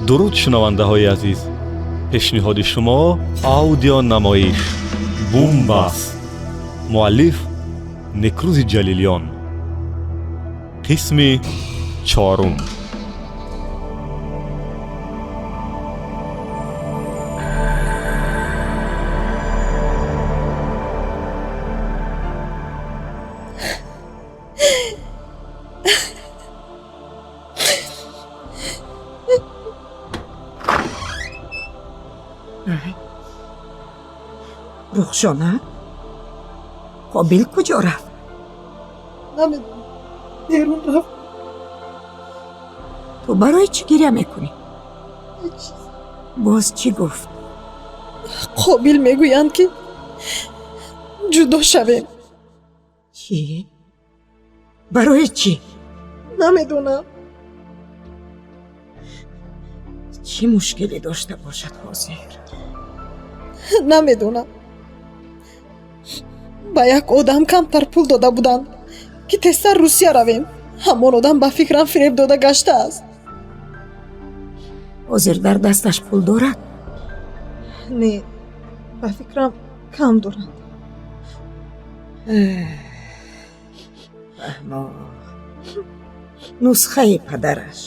Дуруд, шунавандаҳои азиз! Пешниҳоди шумо аудионамоиш «Бумбаст». Муаллиф Некрӯзи Ҷалилиён. Қисми чорум. Рухшона, Қобил куҷо рафт? Намедонам, берун рафт. Ту барои чӣ гиря мекунӣ? Ҳеҷ чиз. Боз чӣ гуфт? Қобил мегӯянд, ки ҷудо шавем. Чӣ? Барои чӣ? Намедонам. Чӣ мушкиле дошта бошад ҳозир? Намедонам. Ба як одам камтар пул дода буданд, ки тезтар Русия равем. Ҳамон одам, ба фикрам, фиреб дода гаштааст. Ҳозир дар дасташ пул дорад? Не, ба фикрам, кам доранд. Фаҳмо, нусхаи падараш.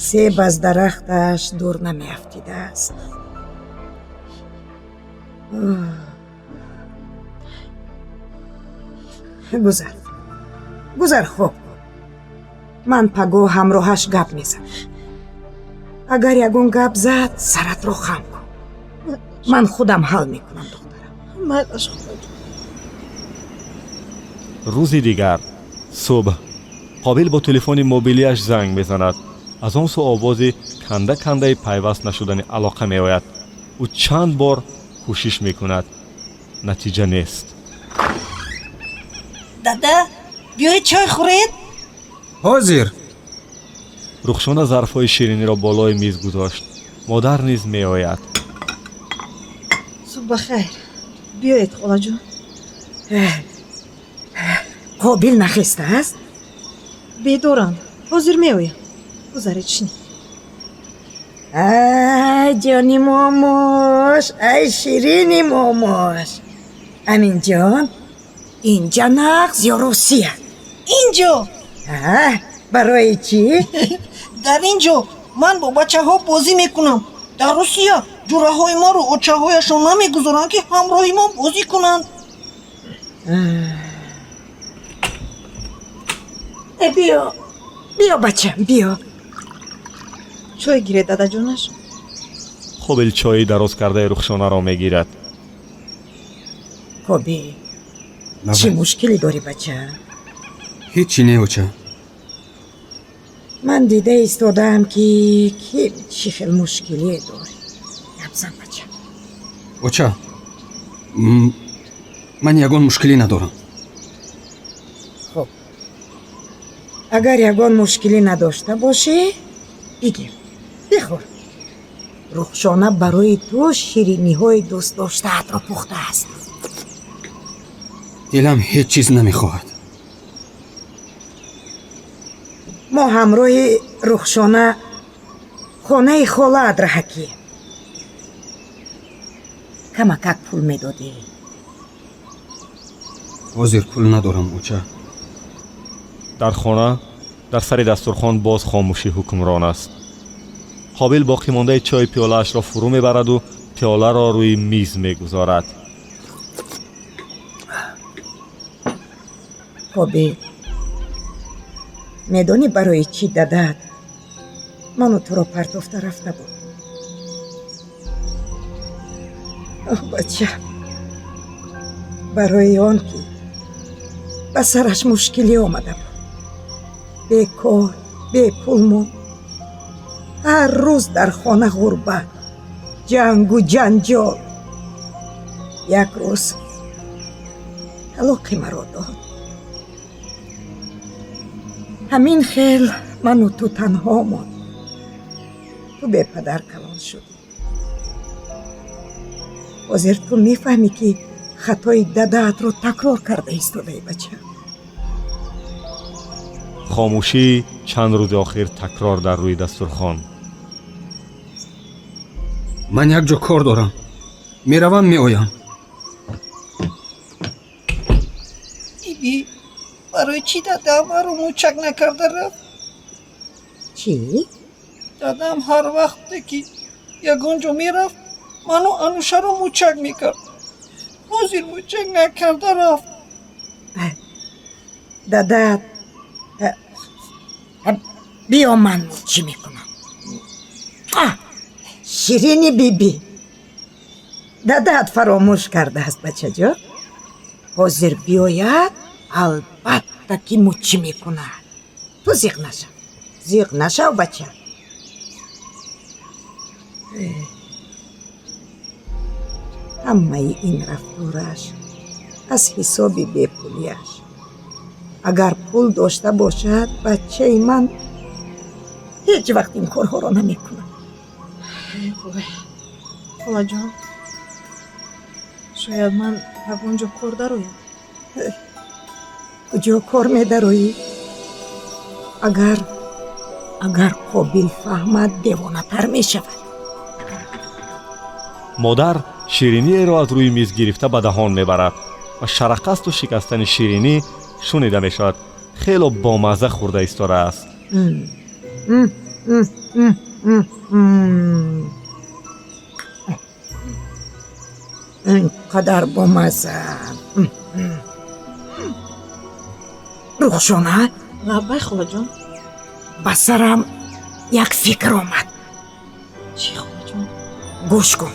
Себ аз дарахташ дур намеафтидааст. Гузар, гузар, хоб кун. Ман пагоҳ ҳамроҳаш гап мезанам. Агар ягон гап зад, саратро хам кун. Ман худам ҳал мекунам, духтарам. Майлаш, холаҷон. Рӯзи дигар субҳ Қобил бо телефони мобилиаш занг мезанад. Аз он сӯ овози канда кандаи пайваст нашудани алоқа меояд. Ӯ чанд бор кӯшиш мекунад, натиҷа нест. Дада, биёед, чой хӯред. Ҳозир. Рухшона зарфҳои шириниро болои миз гузошт. Модар низ меояд. Субҳ бахайр, биёед, холаҷон. Қобил нахестааст? Бедоранд, ҳозир меоям. Гузаред, шинед. Ай, ҷони момош, ай, ширини момош! Аминҷон, инҷа нағз ё Русия? Инҷо. Барои чӣ? Дар ин ҷо ман бо бачаҳо бозӣ мекунам. Дар Русия ҷураҳои моро очаҳояшон намегузоранд, ки ҳамроҳи мо бозӣ кунанд. Э, биё, биё, бачам, биё. Чой гиред, дадаҷонаш. Қобил чои дароз кардаи Рухшонаро мегирад. Қобил, чӣ мушкиле дорӣ, бача? Ҳечи не, оча. Ман дида истодаам, ки ким чӣ хел мушкилие дорӣ. Гап зан, бача. Оча, ман ягон мушкилӣ надорам. Хуб, агар ягон мушкилӣ надошта бошӣ, бигир, бихӯр. Рухшона барои ту шириниҳои дӯстдоштаатро пухтааст. Дилам ҳеҷ чиз намехоҳад. Мо ҳамроҳи Рухшона хонаи холаат раҳакӣ. Камакак пул медодӣ. Ҳозир пул надорам, оча. Дар хона дар сари дастурхон боз хомӯшӣ ҳукмрон аст. Қобил боқимондаи чои пиёлаашро фурӯ мебараду пиёларо рӯи миз мегузорад. Қобил, медонӣ, барои чӣ дадат ману туро партофта рафта буд? Оҳ, бача, барои он ки ба сараш мушкилӣ омада буд. Бекор, бепул монд. Ҳар рӯз дар хона ғурбат, ҷангу ҷанҷол. Як рӯз талоқи маро дод. Ҳамин хел ману ту танҳо монд. Ту бепадар калон шудӣ. Ҳозир ту мефаҳмӣ, ки хатои дадаатро такрор карда истодаи, бача. Хомӯшии чанд рӯзи охир такрор дар рӯи дастурхон. Ман як ҷо кор дорам. Меравам, меоям. Биби, барои чӣ дадам маро мӯчак накарда рафт? Чӣ? Дадам ҳар вақте ки ягон ҷо мерафт, ману Анушаро мӯчак мекард. Ҳозир мӯчак накарда рафт. Дадат, биё, ман мӯчӣ мекунам. Ширини бибӣ, дадат фаромӯш кардааст, бачаҷон. Ҳозир биёяд, албатта ки мӯчӣ мекунад. Ту зиқ нашав, зиқ нашав, бача. Ҳамаи ин рафтораш аз ҳисоби бепулиаш. Агар пул дошта бошад, бачаи ман ҳеҷ вақт ин корҳоро намекунад. Вой, холаҷон, шояд ман ягон ҷо кор дароям. Куҷо кор медароӣ? Агар Қобил фаҳмад, девонатар мешавад. Модар шириниеро аз рӯи миз гирифта ба даҳон мебарад ва шарақасту шикастани ширинӣ шунида мешавад. Хело бомазза хӯрда истодааст. Ин қадар бомазза! Рухшона. Лаббай, холаҷон. Ба сарам як фикр омад. Чӣ, холаҷон? Гӯш кун.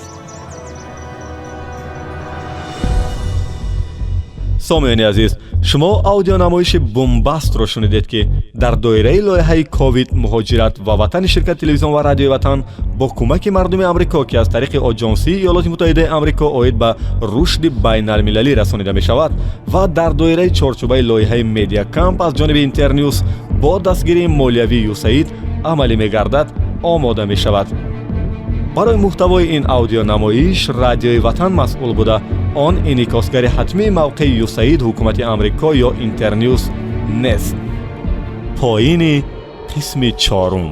Сомиёни азиз, шумо аудионамоиши бумбастро шунидед, ки дар доираи лоиҳаи ковид, муҳоҷират ва ватани ширкати телевизион ва радиои Ватан бо кӯмаки мардуми Амрико, ки аз тариқи Оҷонсии Иёлоти Муттаҳидаи Амрико оид ба рушди байналмилалӣ расонида мешавад ва дар доираи чорчӯбаи лоиҳаи Медиакамп аз ҷониби Интернюс бо дастгирии молиявии ЮСАИД амалӣ мегардад, омода мешавад. Барои муҳтавои ин аудионамоиш Радиои Ватан масъул буда, он инъикосгари ҳатмии мавқеи ЮСАИД, ҳукумати Амрико ё Интернюс нест. Поини қисми чорум.